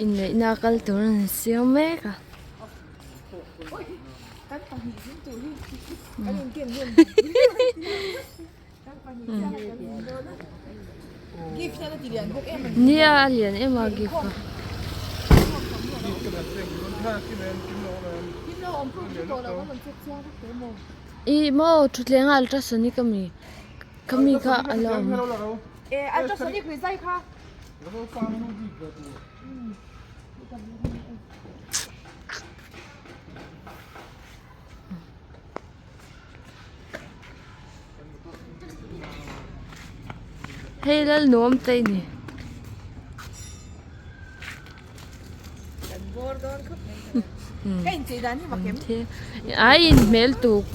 Inneihna kal tur an siam mek a. Nia a lian em a gift a. Ih maw thutthleng ah ultrasonic ami khami kha a la awm. Hei lal nuam te ni. Ai in hmel tuk.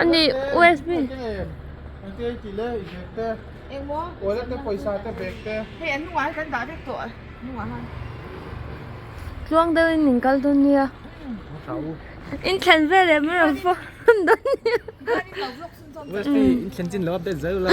Ani USB. Engmaw? Wallet te pawisa te bag te. Hei an hnungah hian kan dah vek tawh a hnungah han. Tluang deuhin min kal dawn nia. In thlen vel leh min rawn phone dawn nia. USB in thlen chin lo update zel ula.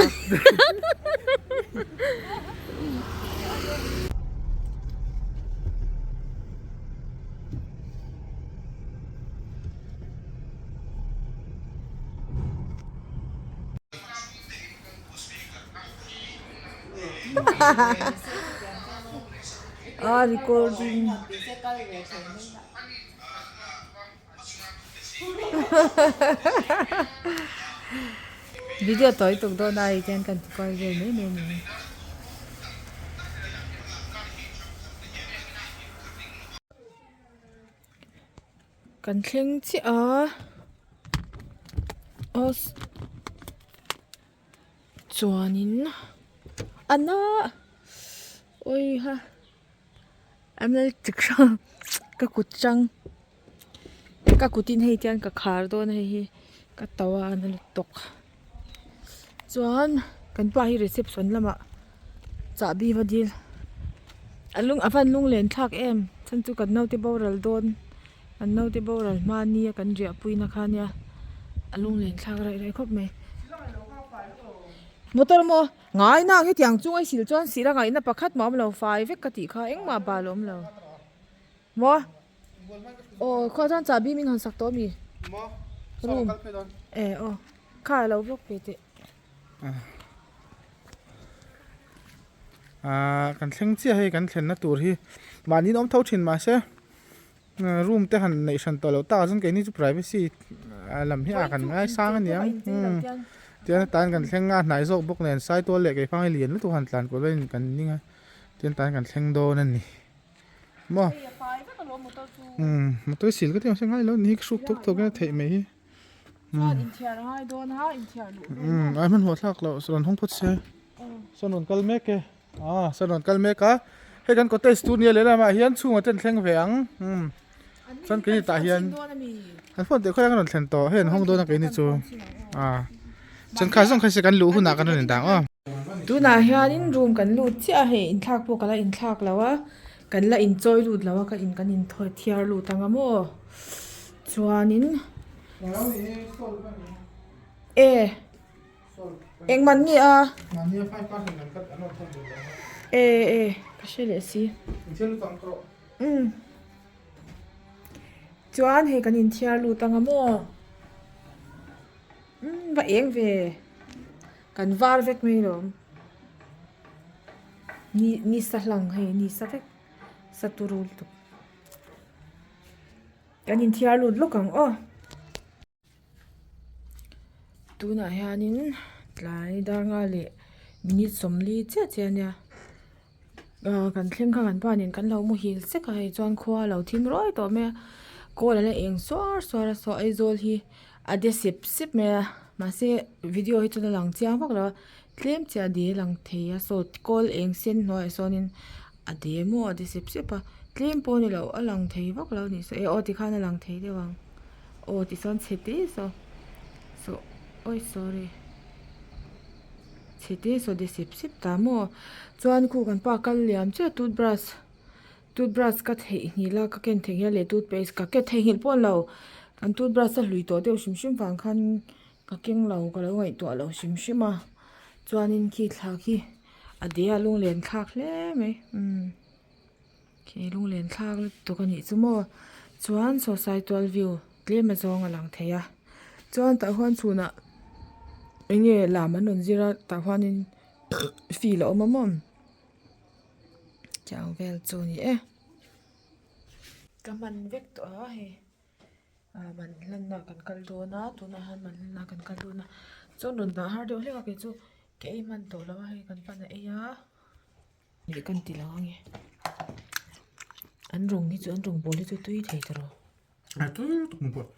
A recording video tawi tuk dawn a hei hian kan ti kual vel mai mai a ni. Kan thleng chiah a os chuanin a na awiha ml chi hrang ka kut chang ka kutin hei tian ka khar dawn a hei hi ka tauh a a na lutuk chuan kan pa hi reception lamah chahbi va dil a lung a van lunglen thlak em chhan chu kan naute boral dawn kan naute boral hma nia kan riah pui na kha nia a lunglen thlak raih raih khawp mai motor maw ngai nang hetiang chung a sil chuan sir a ngaihna pakhat mah a awm lo fai vek ka tih kha engmah bal a awm lo maw. Aw khaw chuan chahbi min hawn sak tawh ami room e aw kha alo vlog ve teh. Ahh kan thleng chiah hei kan thlenna tur hi mahni in awm tho thin mahse room te han neih hran tawh loh tak ah chuan keini chu privacy lam hi a kan ngaisang aniang tian atan kan thleng a hnai zawk bawk nen saitual leh keifang hi lian lutuk han tlan kual vel in kan ning a tian tan kan thleng dawn ani. Maw? Umm motor sil ka ti ang se ngai lo ni hi ka hruk thuk thuk in a theih mai hi. Chuan inthiar a ngai dawn a inthiar luh vel Umm a hmanhmawh thlak loh sawn hawng phawt se. Sawn rawn kal mek e. Ah sawn rawn kal mek a. Hei kan cottage tur nia lehlamah hian chhungah ten thleng ve ang. Umm chuan keini tah hian an phone teh khawiah ka rawn thlen tawh hei an hawng dawn a keini chu. Ah chuan kha zawng kha se kan luh hunah kan rawn indang aw. Tunah hianin room kan lut chiah a hei inthlak pawh ka la inthlak lo a kan la inchawi lut lo a ka in kan inthawi thiar lut ang a maw chuanin e engman nge a e e ka hre leh si umm chuan hei kan inthiar lut ang a maw umm va eng ve. Kan var vek mai lawm. Ni ni sa hlang hei ni sa vek sa turu lutuk. Kan inthiar lut lawk ang aw. Tunah hianin tlai dar nga leh minute sawmli chiah chiah a nia. Ahh kan thleng kha kan pa nen kan lo muhil sek a hei chuan khua a lo thim ruai tawh mai a kawl a la eng suar suar a saw Aizawl hi a de sep sep mai a mahse video hi chuan a lang chiang vak lo a tlem chiah a de lang thei a saw kawl eng sen hnuaiah sawnin a de maw a de sep sep a tlem pawh a ni lo a lang thei vak lo a nih saw e aw tikhan a lang thei deuh ang aw tichuan chhe te saw saw awi sorry. Chhe te saw de sep sep ta maw chuan khu kan pa kal liam chiah toothbrush toothbrush ka theihnghilh a ka ken theihnghilh a leh toothpaste ka ken theihnghilh pawh a ni lo. Kan toothbrush a hlui tawh deuh hrim hrim vang khan ka keng lo ka lo ngaihtuah lo hrim hrim a chuanin khi thla khi a de a lunglen thlak hle mai umm khi lunglen thlak lutuk a nih chu maw chuan saw saitual view tlem azawng a lang thei a chuan tah huan chhunah eng nge lam an rawn zir a tah huanin field a awm a maw tiang vel chu a ni e. Ka hman vek tawh a hei ah man hlanna kan kal dawn a tunah hian man hlanna kan kal dawn a chuan rawn dah har deuh hlek a kei chu ka ei hman tawh lo a hei kan pan a ei a leh kan ti lang ange an rawng hi chu an rawng bawl hi chu tui thei ta rawh. A tui lutuk ang pawh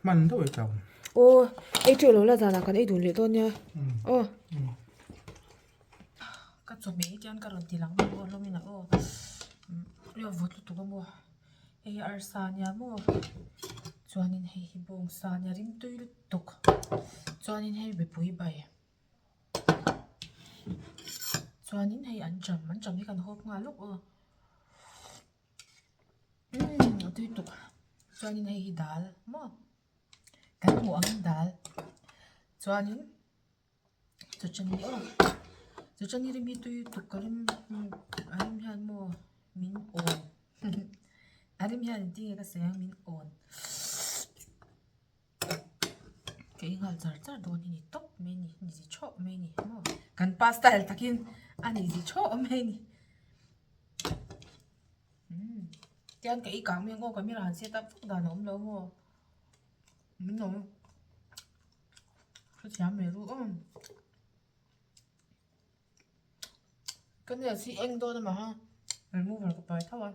hman deuh ei chau. Aw ei teuh lo la zanah kan ei dun leh dawn nia aw. Ka chawhmeh hi chuan ka rawn ti lang mai maw hlawm in a aw umm vawt lutuk a maw hei hi arsa a nia maw chuanin hei hi bawngsa a nia rimtui lutuk chuanin hei mipui bai chuanin hei anṭam anṭam hi kan hawp nghal lawk aw umm a tui tuk chuanin hei hi dal maw kan hmuh ang dal chuanin. Chawchani aw chawchani rim hi tui tuk ka rim a rim hian maw min awn a rim hian engtin nge ka sawi ang min awn ka ei nghal char char dawn hi ni tawp mai a ni ni zi thawh mai a ni maw kan pa style takin a ni zi thawh mai a ni umm tian ka ei kang mai ang aw camera han set up vak dan a awm lo maw min awm. Hrethiam mai ru aw. Ka nails hi eng dawn a mah a remover ka pai tho a.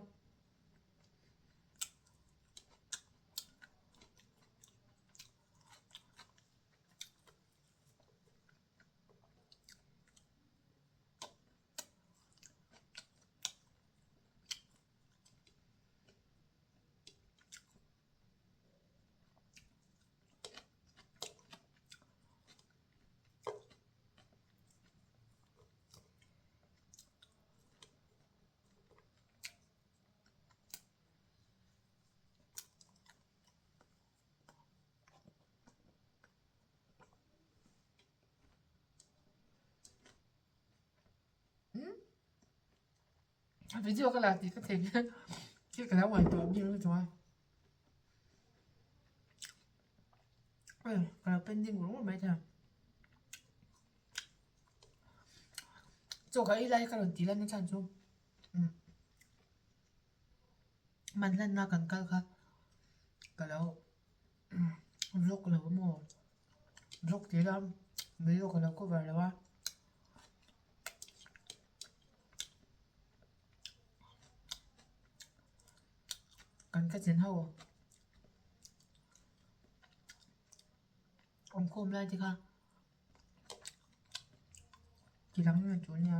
Video ka la tih ka thei thil ka lo ngaihtuah bik lutuk a. Oi ka lo pending ngur ngur mai thei a. Chaw ka ei lai ka rawn tih lan na chhan chu umm man hlanna kan kal kha ka lo vlog lo maw vlog tih ila video ka lo cover lo a. Kan ka chen ho awmkhawm lai te kha ti lang nge tur nia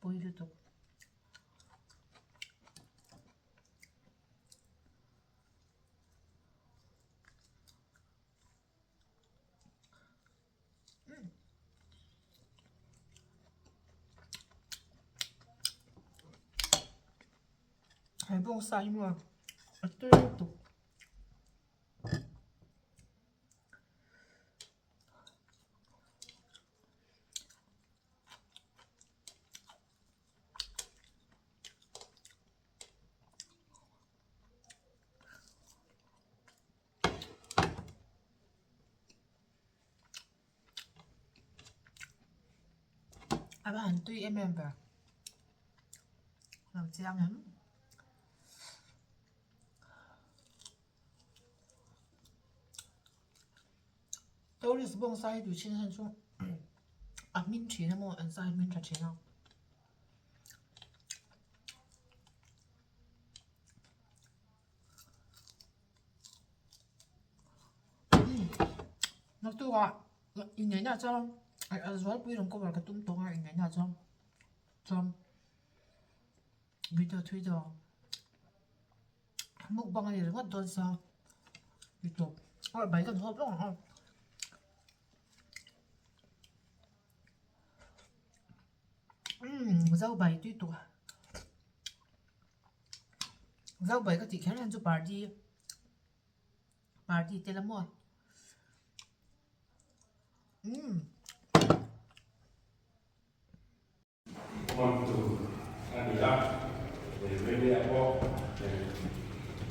pawi lutuk. He bawngsa hi maw a tui lutuk. A va han tui em em ve lo chiang em tourist bawngsa hi tui chin hian chu a hmin thin a maw an sa hi hmin tha thin a. Naktukah inneihna chuan a zualpui rawn cover ka tum tawh a inneihna chuan chuan video thui deuh ang mukbang a ni ringawt dawn sia ti tawp a bai kan hawp lawk ang aw. Umm zo bai tui tuk a. Zau bai ka tih kher hian chu party party te la maw umm. Hman tur a ni a, he vengah pawh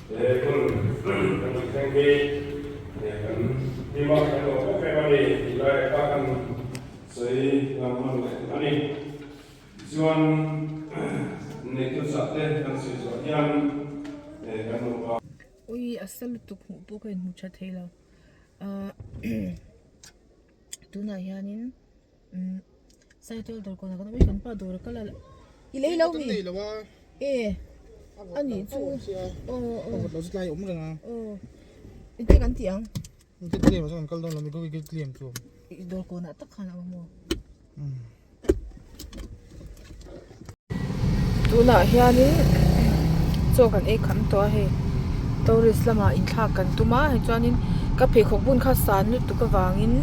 he hun kan rawn thleng hi kan hlim a, kan lawm em em a ni tih lai kha kan sawi lang nawn leh a ni. Tichuan neitu chah te kan sawi zawh hian kan nupa. Ui a sa lutuk hmuh pawh ka inhmu tha thei lo ahh tunah hianin umm cycle dawr kawnah kan awm a kan pa dawr a kal a i lei lo mi e a nih chu aw aw aw engtin kan tih ang dawr kawnah tak khan a awm maw. Tunah hianin chaw kan ei kham tawh a hei tourist lamah inthlak kan tum a hei chuanin ka pheikhawk bun kha san lutuk avangin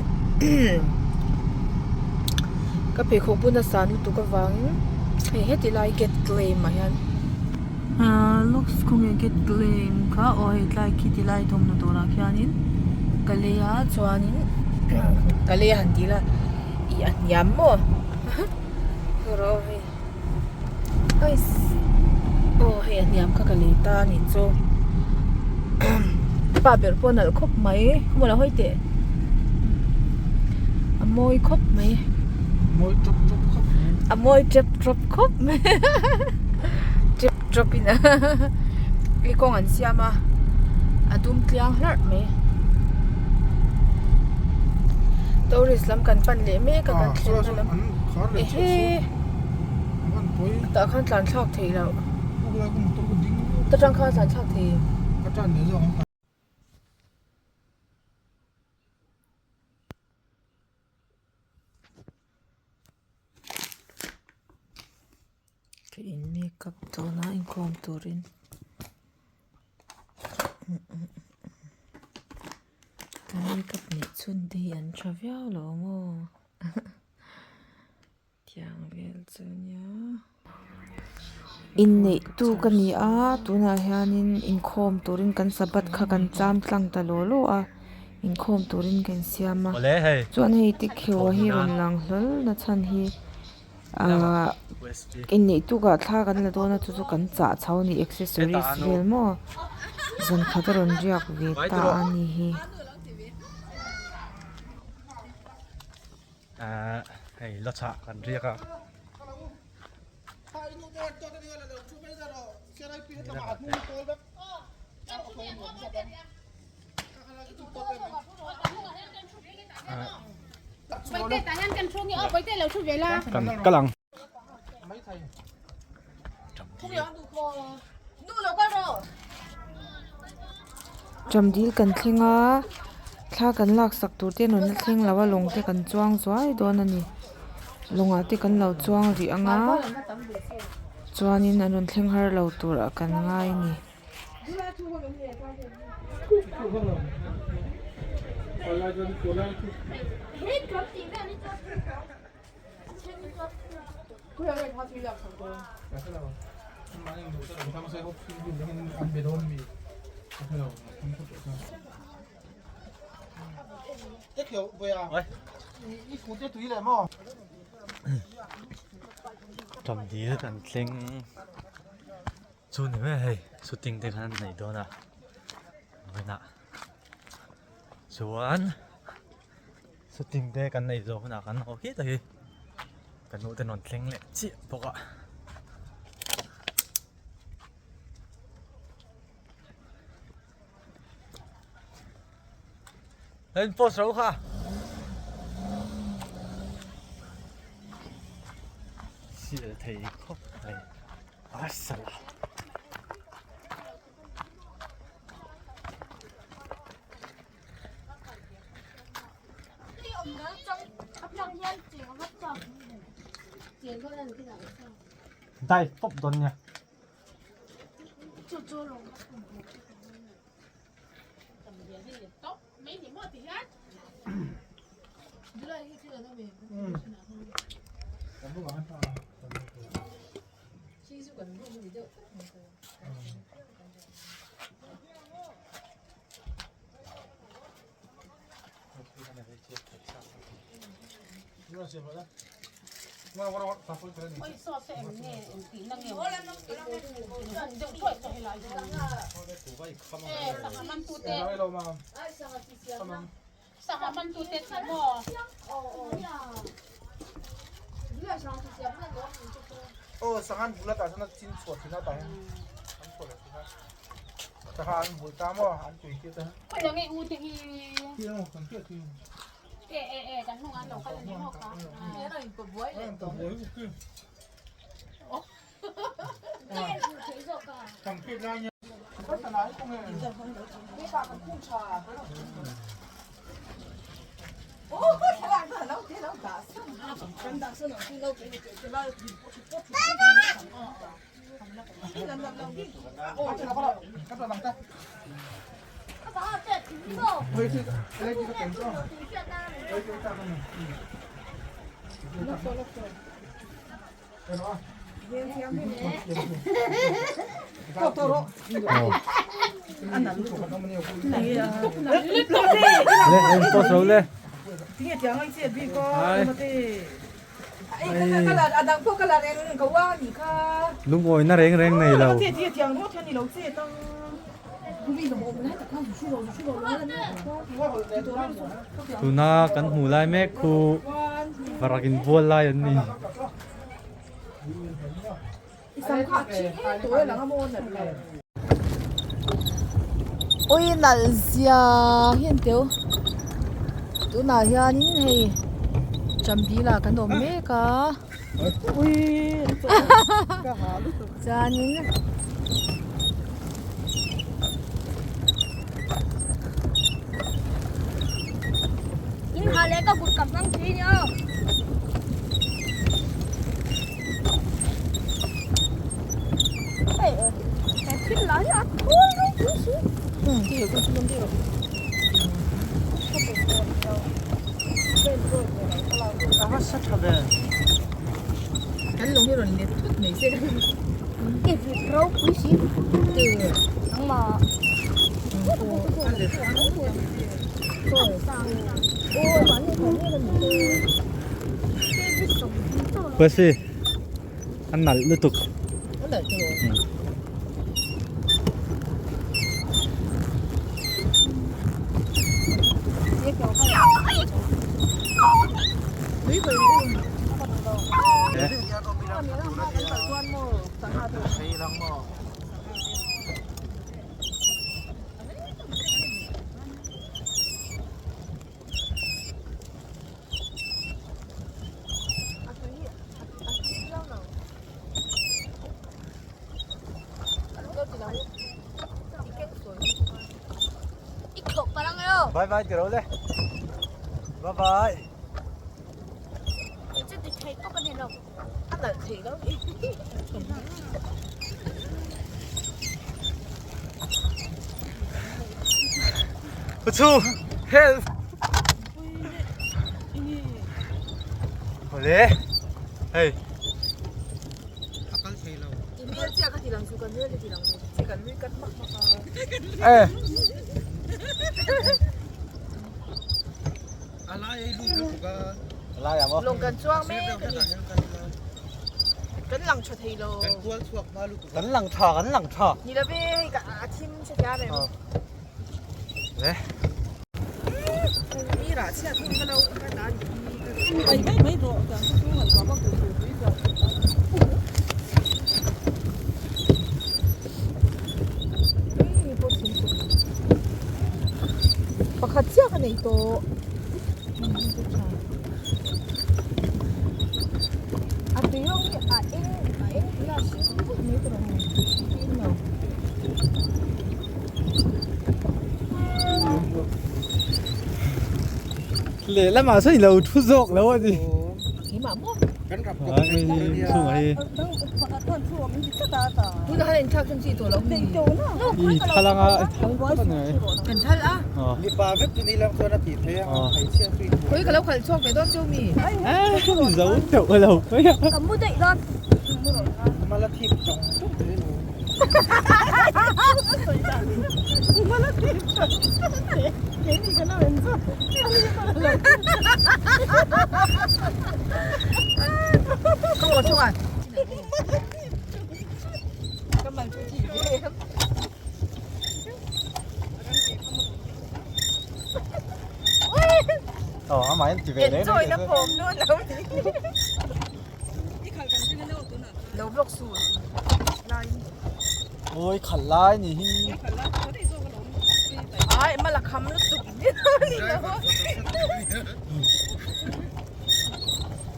ka pheikhawk bun a san lutuk avangin hei heti lai get claim ah hian ahh looks khawnge get claim kha aw hei tlai khi ti lai thawmhnaw dawrah khianin ka lei a chuanin ka lei a han tih la. Ih a hniam maw rawh hei ais aw hei a hniam kha ka lei ta a nih chu pa ber pawh a nalh khawp mai khawmaw lo hawi teh a mawi khawp mai a mawi tep tawp khawp mai tep tawp in hei kawng an siam a a dum tliang hlarh mai tourist lam kan pan leh mek a kan thlenna lam ehe tah khan tlan thlak theih loh ta tang khan tlan thlak thei. Ka in makeup dawn a inkhawm turin ka makeup neih chhun te hi an tha viau lo maw tiang vel chu nia inneih tu ka ni a tunah hianin inkhawm turin kan sabbath kha kan cham tlang ta law law a inkhawm turin kan siam a chuan hei tikhiau hi rawn lang hlawl na chhan hi. Ahh inneih tukah thla kan la dawn a chu chu kan chah chho a ni accessories vel maw zan khat a rawn riak ve ta a ni hi. Ahh hei la chah kan riak a. Kan kal ang. Chamdil kan thleng a thla kan lak sak tur te an rawn la thleng lo a lawng te kan chuang zuai dawn a ni lawngah te kan lo chuang rih ang a chuanin an rawn thleng har lo turah kan ngai a ni. Chamdil kan thleng. Chu ni mai hei shooting te khan an nei dawn a vawiinah chuan shooting te kan nei zawh hunah kan haw khi ta hi ka nu te rawn thleng leh chiah bawk a. Hei post ro kha. Sial thei khawp mai. Asala. Dive pop dawn nia. Aw sanghan bula tah chuan a chin chhuah thin a tah hian an chhuah leh thin a sangha an bul ta maw an tui tir te Le em post lo le. Lungawina reng reng nei lo. Tuna kan hmuh lai mek khu varak in bual lai an ni. Ui nalh zia hi an teu tunah hianin hei chambila kan awm mek a chuanin Percy a nalh lutuk. Bye bye ti ro le. Bye bye. Chu help. Ole. Hey. Eh. Lai à Lawng kan chuang mek a ni. Kan lang tha thei lo. Kan lang tha, kan lang tha. Ni lo ve hei ka a thim hre tia rem. Le. Mi rah chhiat hun ka lo ka ta ni. Mai mai mai rawh tiang chu chu ngaihtuah vak tur tur pui chuan. Pakhat chiah ka nei tawh. A tui rawng hi a eng a eng tui a hring vut mai tur ang tui lo. Lehlamah sawn i lo thu zawk lo a ni. Keimah maw? Chhungah hi. Tuna han inthlak chhan chi tawh lo mi. I thal anga i thal tawp a ni. Kan thal a. Mipa vek chu ni lang chuan a tih theih a, hmeichhia chu i Khawi ka lo khalh chhuak ve dawn chu mi. Zo teuh a lo. Ka mu daih dawn. Mala thip chawng chawng thei lo. Mala thip chawng chawng thei. Keini kan lo en zawk. Ôi khẩn lai ni hi.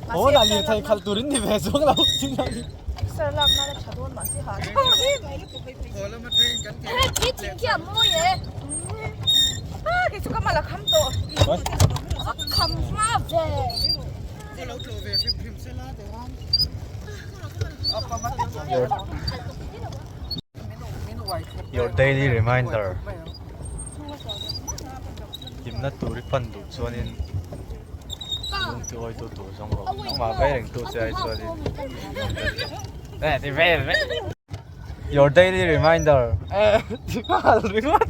Ôi là liền thầy khẩn turin thì về xuống đâu chính là Your daily reminder. Hlimna tur i pan duh chuanin lung ti awi tu tur zawng rawh nangmah vei reng tu che ai chuanin eh ti vei vei Your daily reminder eh ti nghal ringawt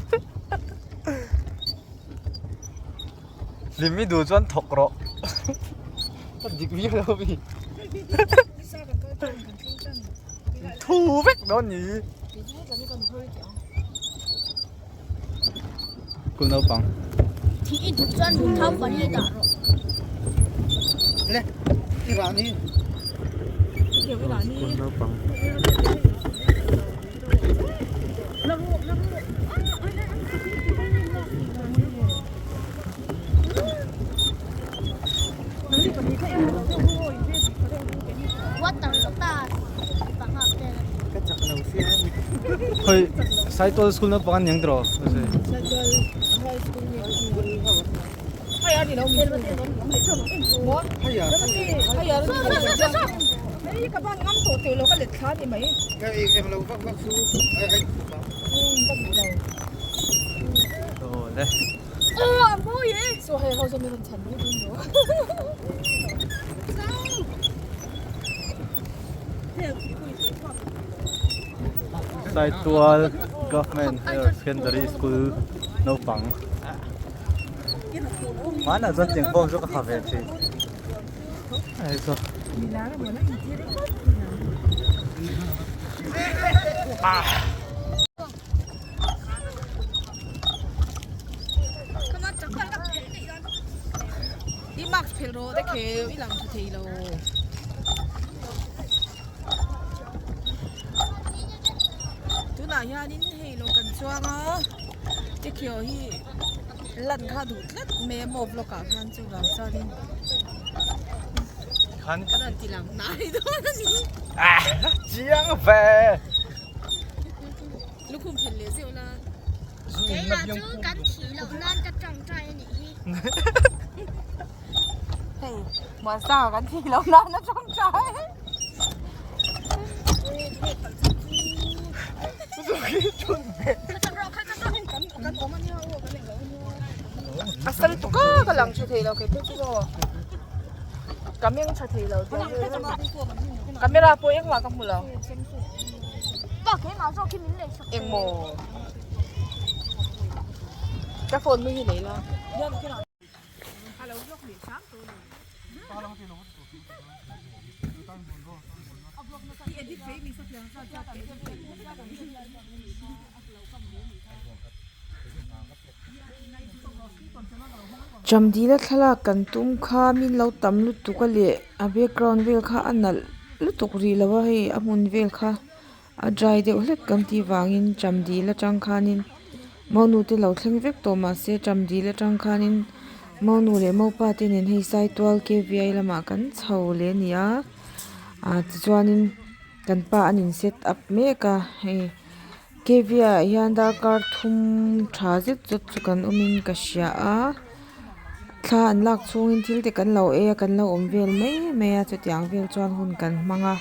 Hlim i duh chuan thawk rawh a dik viau lo mi Thu vek dawn ni. School naupang. Thih i duh chuan ruthau pali dah rawh. Le, i rah ni. School naupang. Water lotus panga vel a ni. Hei Saitual school naupang an niang tiraw? Saitual Government Higher Secondary School naupang hmanah chuan tiang form chu ka ha ve thin hei chu I mask phelh rawh te kheu i lang tha thei lo. Tunah hianin hei lo kan chuang a te kheu hi lan kha duh tlat mai a maw vlog ah khan chuvang chuanin khan kan han ti lang hnai dawn a ni. Chiang ve. Lukhum phelh leh zeuh la. Keimah chu kan thih loh nan ka tawngtai a nih hi. Hei, Muansanga kan thih loh nan a tawngtai. A sal tuk a, ka lang tha thei lo kei pawh chu aw. Ka meng tha thei lo camera pawh engmah ka hmu lo. Engmaw ka phone mai hi nei la. Chamdila thlalak kan tum kha min lo tam lutuk a leh a background vel kha a nalh lutuk rih lo a hei a hmun vel kha a dry deuh hlek kan tih vangin chamdil atang khanin monu te lo thleng vek tawh mahse chamdil atang khanin monu leh mopa te nen hei saitual k v i lamah kan chho leh a ni a ah tichuanin kan pa an in set up mek a hei. K v ah hian darkar thum tha zet zawt chu kan awmin ka hria a thla an lak chhungin thil te kan lo ei a kan lo awm vel mai mai a chutiang vel chuan hun kan hmang a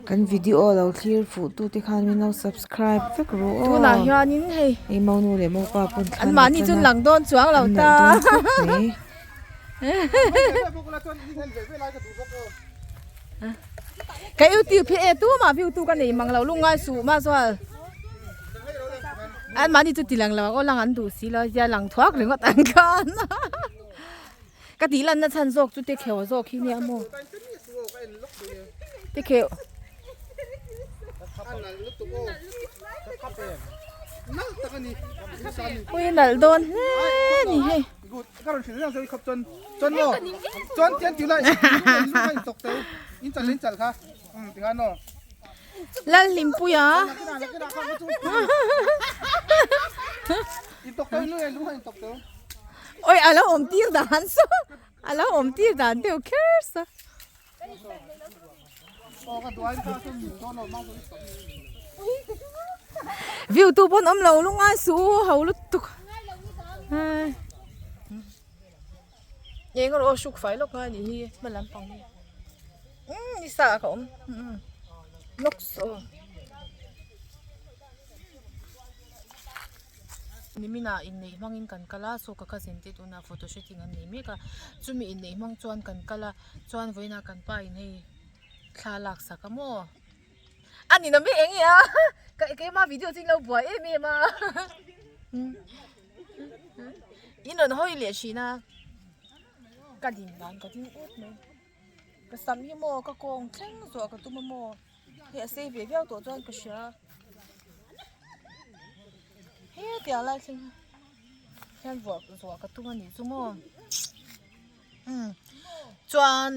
kan video lo thlir fuh tu te khan min lo subscribe vek ru aw tunah hianin hei hei monu leh mopa pawn thla an mahni chu an lang dawn chuang lo ta an nalh dawn khawp mai. Ka youtube hi e tumah view tu ka nei mang lo lungngai suh mah chuan an mahni chu ti lang lo ang aw lang an duh si lo zia lang thuak ringawt ang khan. Ka tih lanna chhan zawk chu Tekheu a zawk hi nia maw? Tekheu. Ui nalh dawn hle ni hei. Lalhlimpuia. Oi a lo awm tir dan saw a lo awm tir dan deuh kher saw. View tu pawn awm lo lungai suh u ho lutuk. Eng erawh hruk fai lawk a nih hi hma lampang hi umm ni sa ah ka awm umm lawk saw nimin ah inneih hmangin kan kal a saw ka cousin te tunah photo shooting an nei mek a chumi inneih hmang chuan kan kal a chuan vawiin ah kan pa in hei thla lak sak a maw. A ni na mai eng nge a ka keima video chu in lo buai em em a in rawn hawi leh thin a ka din dan ka ding ut mai ka sam hi maw ka kawng thleng zuah ka tum a maw hei a sei ve viau tawh chuan ka hria hetiang lai thleng hian vuah zuah ka tum a nih chu maw umm chuan.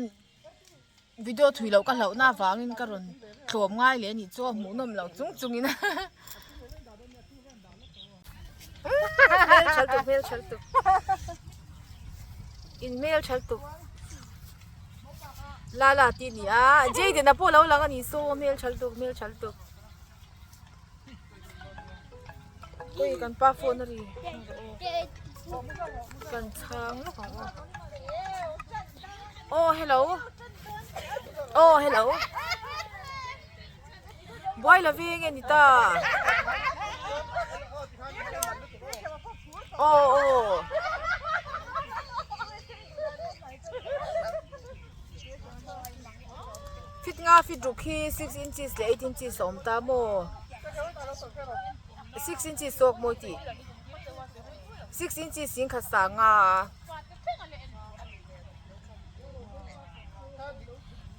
Video thui loh ka hlauhna avangin ka rawn tlawm ngai leh a nih chu a hmuhnawm loh chung chungin hmel tha lutuk hmel tha lutuk in hmel tha lutuk lala tih a ni a Jayden a pawh a lo lang a nih saw hmel tha lutuk hmel tha lutuk ui kan pa phone a ri kan chhang lawk ang aw. Aw hello aw hello buai lo ve nge ni ta aw aw fit nga fit ruk hi six inches leh eight inches a awm ta maw six inches zawk maw i tih six inches in khat sang a.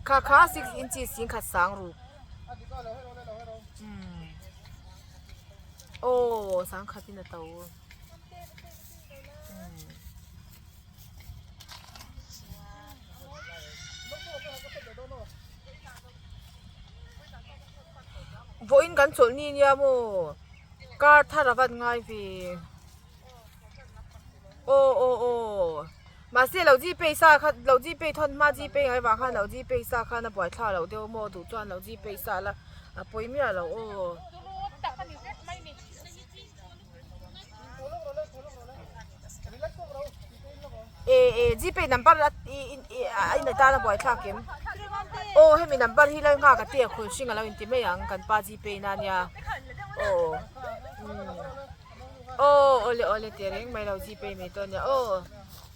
Kha kha six inches singkhat sang ruk umm aw sangkhat in a to umm vawiin kan chawlh ni nia maw kar thar a van ngai ve. Aw aw aw mahse lo gpay sa kha lo gpay thawn hma gpay ngai vang khan lo gpay sa khan a buai thla loh deuh maw duh chuan lo gpay sa la a pawi miah loh aw. E e gpay number a i i a in atan a buai thlak em aw hemi number hi la nghak a te a khul hring a lo inti mai ang kan pa gpay na ania aw umm. Aw awle awle tih reng mai lo gpay mai dawn nia aw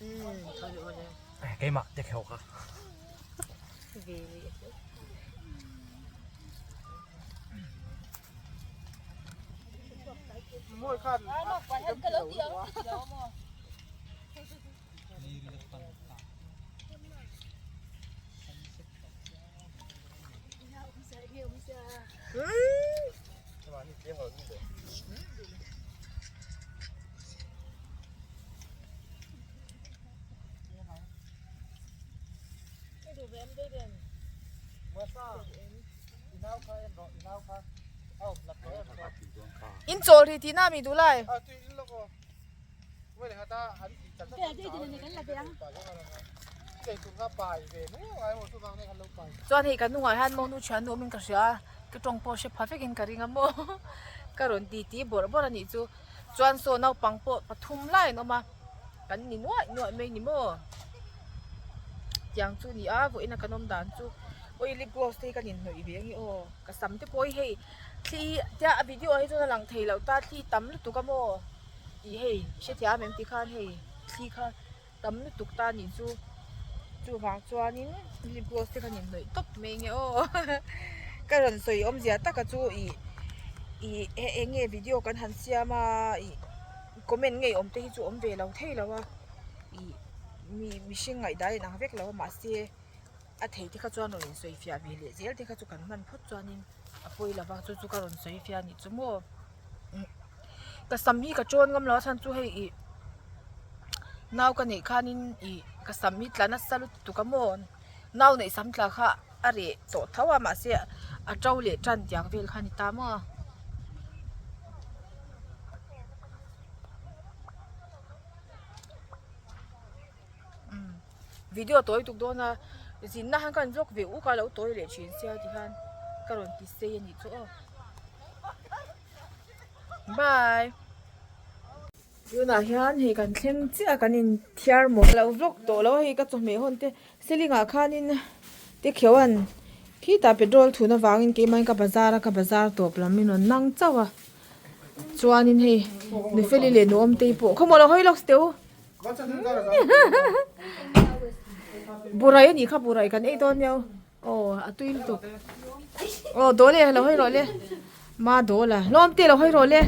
umm awle awle. Keimah te kheuh kha. Ve leh. In chawl ri tih na mi duh lai. Chuan hei kan hnungah hian monu thian nu awmin ka hria a ka tawng pawh hre pha vekin ka ring a maw ka rawn ti ti bawrh bawrh a nih chu chuan saw naupang pawh pathum lai an awm a kan ni nuaih nuaih mai ni maw tiang chu a ni a vawiin a kan awm dan chu awi lip gloss te hi ka ninhnawih ve ange aw ka sam te pawh hi hei thli tia a video ah hi chuan a lang thei loh ta thli tam lutuk a maw. Ih hei hrethiam em tikhan hei thli kha tam lutuk ta nih chu chuvang chuanin lip gloss te khan inhnawih tawp mai nge aw ka rawn sawi awmzia taka chu ih ih eng nge video kan han siam a ih comment ngei awm te hi chu awm ve lo thei lo a ih. Mi mihring ngaihdan a inang vek lo a mahse a thei te kha chuan rawn insawi fiah ve leh zel te kha chu kan hman phawt chuanin a pawi lo va chu chu ka rawn sawi fiah a nih chu maw ka sam hi ka tawn ngam lo a chhan chu hei ih nau ka neih khanin ih ka sam hi tla nasa lutuk a maw nau neih sam tla kha a reh tawh tho a mahse a to leh tan tiang vel kha a ni ta maw. Video tawi tuk dawn a zinna han kan vlog ve uk a lo tawi leh thin sia tikhan ka rawn ti sei a nih chu aw bye tunah hian hei kan thleng chiah a kan in thiar maw lo vlog tawh lo a hei ka chawhmeh hawn te ceiling ah khanin te kheuan khitah petrol thun avangin keimah in ka bazar a ka bazar tawp lam in rawn nang chauh a. Chuanin hei Nufeli leh Nuawmtei pawh khawmaw lo hawi lawk teh u. Burai a nih kha burai kan ei dawn nia aw a tui lutuk. Aw dawl e lo hawi rawh le ma dawl a Lawmte lo hawi rawh le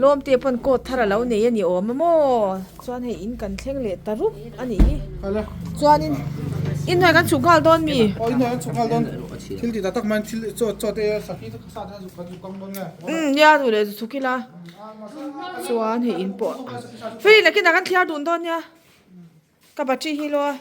Lawmte pawn coat thar a lo nei a ni awm a maw chuan hei in kan thleng leh ta rup a nih hi chuanin inhnuai kan chhuk nghal dawn mi. Aw inhnuai kan chhuk nghal dawn thil tih tak tak mai thil chaw chaw te sakhi te sa te kan zuk kang dawn nge. Umm nia duh leh chhuk ila chuan hei in pawh Feli nakinah kan thliar dun dawn nia ka battery hi lo a.